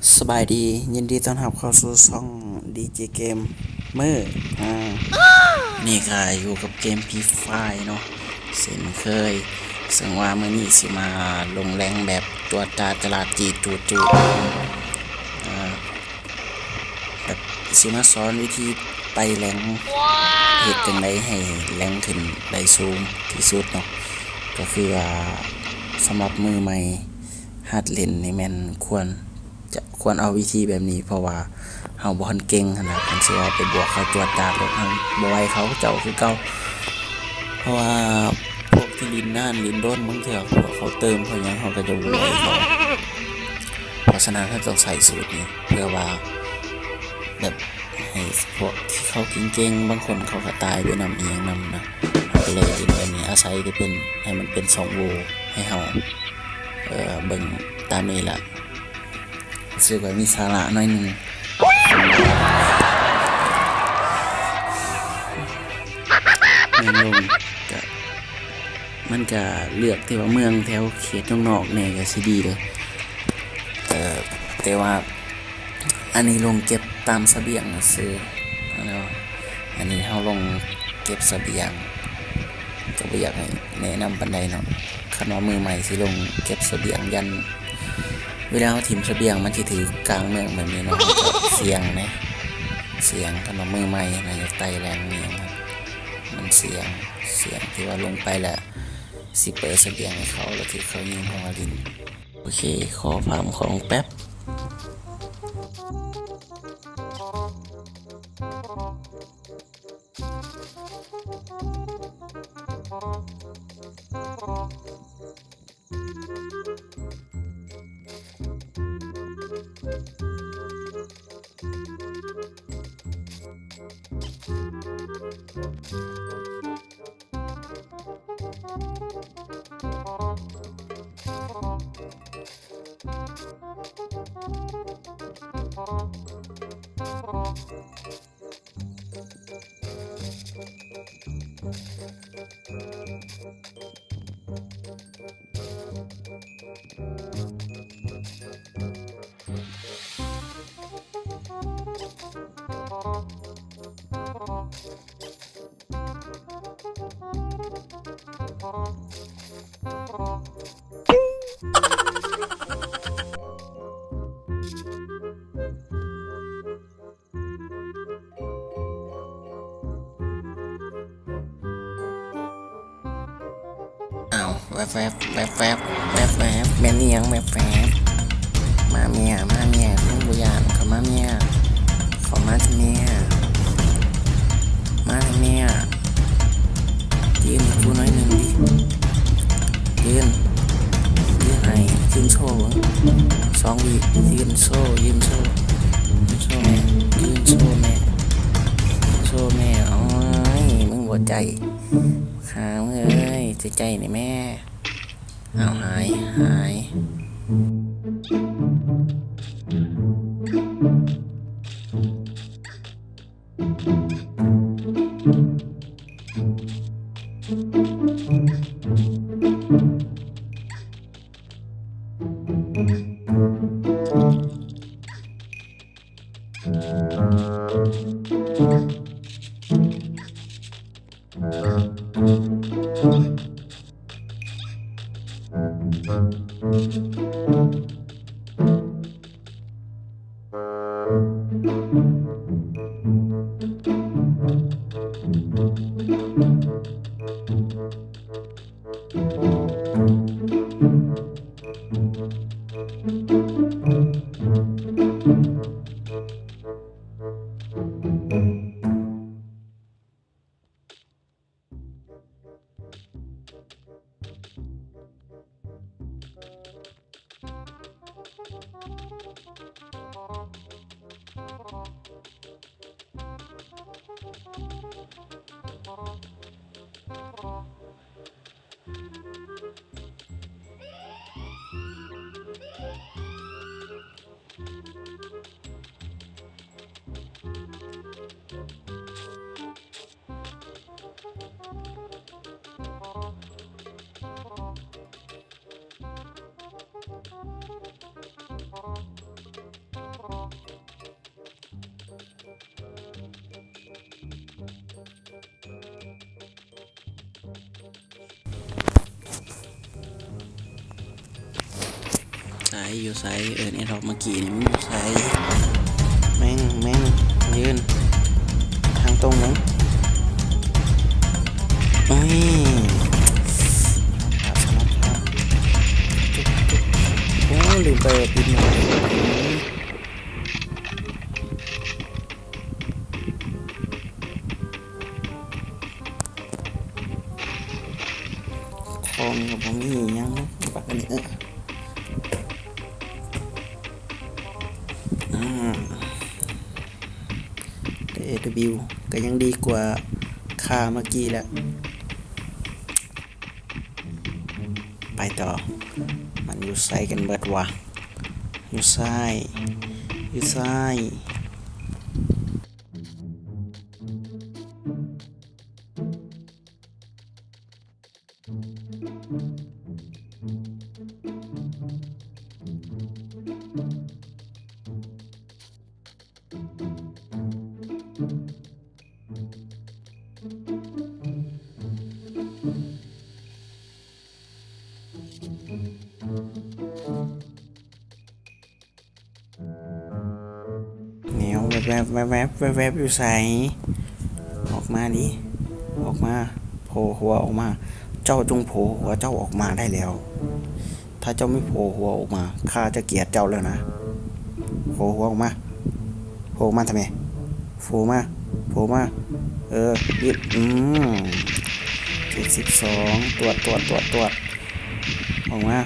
ສະບາຍດີ ຍິນດີຕ້ອນຮັບເຂົ້າສູ່ຊ່ອງດີເຈເກມເມີ ອາ ນີ້ກະຢູ່ກັບເກມຟຣີຟາຍເນາະ ເຊັ່ນເຄີຍ ເຊິ່ງວ່າມື້ນີ້ຊິມາລົງແລງແບບຈວດຈາດຈະຫຼາດຈີດຈູດຈູດ ອາ ແບບຊິມາສອນວິທີໄຕ່ແລງ ເຮັດຈັ່ງໃດໃຫ້ແລງຂຶ້ນໄດ້ສູງທີ່ສຸດເນາະ ກະຄືວ່າສຳລັບມືໃໝ່ ຫັດຫຼິ້ນນີ້ແມ່ນຄວນ ຈະຄວນເອົາວິທີແບບນີ້ ເພາະວ່າເຮົາບໍ່ທັນເກັ່ງຫັ້ນນະ ຄັນຊິວ່າໄປບວກເຂົາຈວດຈາດໂລດ ເຮົາບໍ່ໄຫວເຂົາເຈົ້າຄືເກົ່າ ເພາະວ່າພວກທີ່ຫຼິ້ນນານຫຼິ້ນດົນ ບາງເທື່ອພວກເຂົາເຕີມເຂົາຫຍັງ ເຮົາກະຈະບໍ່ໄຫວເຂົາ ເພາະສະນັ້ນເຮົາຕ້ອງໃຊ້ສູດນີ້ ເພື່ອວ່າແບບໃຫ້ພວກທີ່ເຂົາເກັ່ງໆ ບາງຄົນເຂົາກະຕາຍໄປນຳອີ່ຫຍັງນຳນະ ເຮົາກະເລີຍຫຼິ້ນແບບນີ້ ອາໄສທີ່ເປັນ ໃຫ້ມັນເປັນຊ່ອງໂຫວ່ໃຫ້ເຮົາ ເອີ ເບິ່ງຕາມນີ້ລະ ຮູ້ສຶກວ່າມີສາລະໜ້ອຍໜຶ່ງ ເມືອງລົງກະ ມັນກະເລືອກທີ່ວ່າເມືອງແຖວເຂດນອກໆແດ່ກະຊິດີເດີ ເອີ ແຕ່ວ່າ ອັນນີ້ລົງເກັບຕາມສະບຽງຊື່ໆ ອັນນີ້ເຮົາລົງເກັບສະບຽງ ກະບໍ່ຢາກໃຫ້ແນະນຳປານໃດເນາະ ຄັນວ່າມືໃໝ່ຊິລົງເກັບສະບຽງ ຢ້ານເວລາເຮົາຖິ້ມສະບຽງມັນຊິຖືກກາງເມືອງແບບນີ້ເນາະ ກະສ່ຽງເດ້ ສ່ຽງ ຄັນວ່າມືໃໝ່ນະ ຢາກໄຕ່ແລງອີ່ຫຍັງ ມັນສ່ຽງ ສ່ຽງທີ່ວ່າລົງໄປແລ້ວຊິເປີດສະບຽງໃຫ້ເຂົາ ແລ້ວຖືກເຂົາຍິງເຮົາມາຫຼິ້ນ. ໂອເຄ ຂໍຟາມຂອງແປັບ. ອ້າວ ແວບໆ ແວບໆ ແວບໆ ແມ່ນອີ່ຫຍັງແວບໆ ມາແມ່ ມາແມ່ ມຶງບໍ່ຢ້ານ ເຂົ້າມາແມ່ ເຂົ້າມາເຖາະແມ່ ມາເຖາະແມ່ ຢືນໃຫ້ກູໜ້ອຍໜຶ່ງຕິ ຢືນ ຢືນໃຫ້ ຢືນໂຊເບິ່ງ ສອງວິ ຢືນໂຊ ຢືນໂຊ ຢືນໂຊແມ່ ຢືນໂຊແມ່ ໂຊແມ່ ໂອ້ຍ ມຶງບໍ່ໃຈ ຫາເອີຍ ໃຈໆ ນີ້ແມ່ ອ້າວ ຫາຍ ຫາຍ. ໃສ ຢູ່ໃສ? ເອີ້ນແອດຮອກເມື່ອກີ້ນີ້ ມັນຢູ່ໃສ? ແມ່ງ ແມ່ງ ຢືນທາງຕົງເບິ່ງ. ໂອ້ຍ ໂອ້ ລືມໄປວ່າປິດໄມ. ຂອງກໍບໍ່ມີຫຍັງເນາະ ບັກອັນນີ້ ເອີ ອາ ເອດັບເບິນຢູ ກໍຍັງດີກວ່າຄ່າເມື່ອກີ້ແຫຼະ. ໄປຕໍ່ ມັນຢູ່ໃສກັນເບິດວະ? ຢູ່ໃສ? ຢູ່ໃສ? ແນວແວບໆ ແວບໆ ແວບໆ ຢູ່ໃສ? ອອກມາດິ ອອກມາ ໂຜຫົວອອກມາ. ເຈົ້າຈົ່ງໂຜຫົວເຈົ້າອອກມາໄດ້ແລ້ວ. ຖ້າເຈົ້າບໍ່ໂຜຫົວອອກມາ ຂ້າຈະກຽດເຈົ້າແລ້ວນະ. ໂຜຫົວອອກມາ ໂຜມາທຳໄມ? ໂຜມາ ໂຜມາ ເອີ ອືມ ເຈັດສິບສອງ ຕວດ ຕວດ ຕວດ ຕວດ ອອກມາ.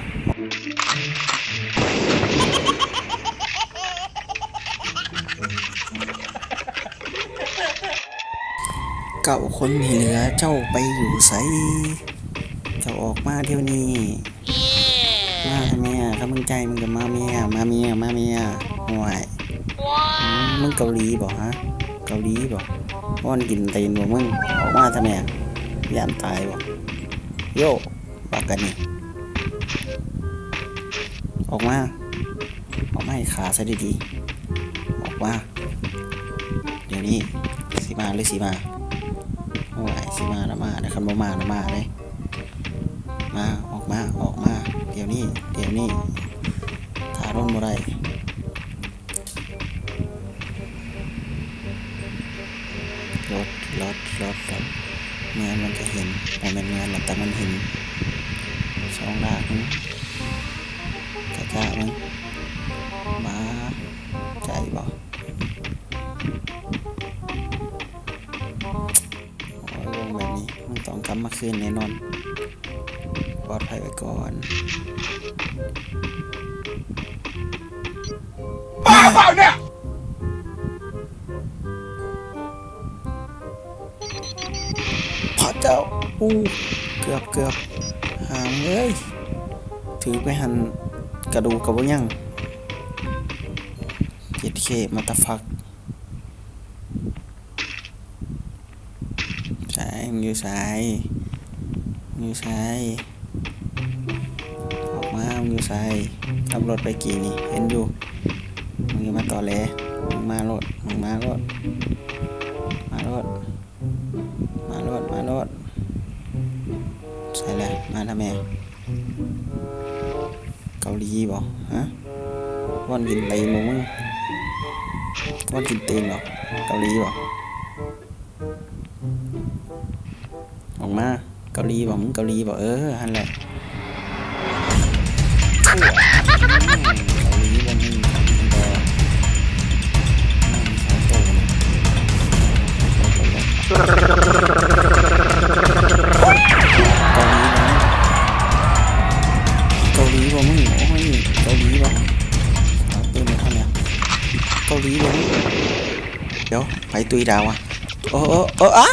ເກົ້າຄົນທີ່ເຫຼືອ ເຈົ້າໄປຢູ່ໃສ? ເຈົ້າອອກມາດຽວນີ້. ມາແທ້ແມ່ ຄັນມຶງໃຈມຶງກໍມາແມ່ ມາແມ່ ມາແມ່. ໂອ້ຍ ອືມ ມຶງເກົາຫຼີບໍ່ ຮະ? ເກົາຫຼີບໍ່? ວອນກິນຕີນບໍ່ມຶງ? ອອກມາແທ້ແມ່ ຢ້ານຕາຍບໍ່? ໂຢ ບັກອັນນີ້ ອອກມາ ອອກມາໃຫ້ຂ້າຊະດີໆ ອອກມາດຽວນີ້. ຊິມາຫຼືຊິມາ? ໂອ້ຍ ຊິມາລະມາເດີ ຄັນບໍ່ມາລະມາເດ້. ມາ ອອກມາ ອອກມາ ດຽວນີ້ ດຽວນີ້ ຖ້າດົນບໍ່ໄດ້. ລົດ ລົດ ລົດ ລົດ ເມືອນມັນຈະເຫັນ ບໍ່ແມ່ນເມືອນລະ ແຕ່ມັນເຫັນສອງດາກ. ອືມ ຈະຈະເບິ່ງ ບາດໃຈບໍ່? ໂອ້ຍ ວົງແບບນີ້ມັນຕ້ອງກັບມາຄືນແນ່ນອນ. ປອດໄພໄວ້ກ່ອນ. ພະເຈົ້າ ອູ້ ເກືອບ ເກືອບ ຫາມເອີຍ ຖືກໄປຫັ້ນ ກະດູກກໍບໍ່ຍັງ. ເຈັດເຄ ມາຕາຟັກ. ໃສ ມຶງຢູ່ໃສ? ມຶງຢູ່ໃສ? ອອກມາ ມຶງຢູ່ໃສ? ຂັບລົດໄປກີ້ນີ້ເຫັນຢູ່. ມຶງຢ່າມາຕໍແຫຼ ມຶງມາໂລດ ມຶງມາໂລດ ມາໂລດ ມາໂລດ ມາໂລດ. ໃສລະ ມາທຳແມ່? ເກົາຫຼີບໍ່ ຮະ? ວອນກິນຕີນບໍ່ມຶງ? ວອນກິນຕີນບໍ່? ເກົາຫຼີບໍ່? ອອກມາ ເກົາຫຼີບໍ່? ມຶງເກົາຫຼີບໍ່? ເອີ ຫັ້ນແຫຼະ. ອືມ ເກົາຫຼີບໍ່? ມຶງເກົາຫຼີບໍ່? ອືມ ມີສອງໂຕນະ. ເກົາຫຼີບໍ່? ເກົາຫຼີບໍ່? ມຶງ ໂອ້ຍ ເກົາຫຼີບໍ່? ສອງໂຕນະ ເກົາຫຼີບໍ່? ມຶງ ດຽວ ໃຜຕຸຍດາວວະ? ໂອ້ ໂອ້ ໂອ້ ອ້າ!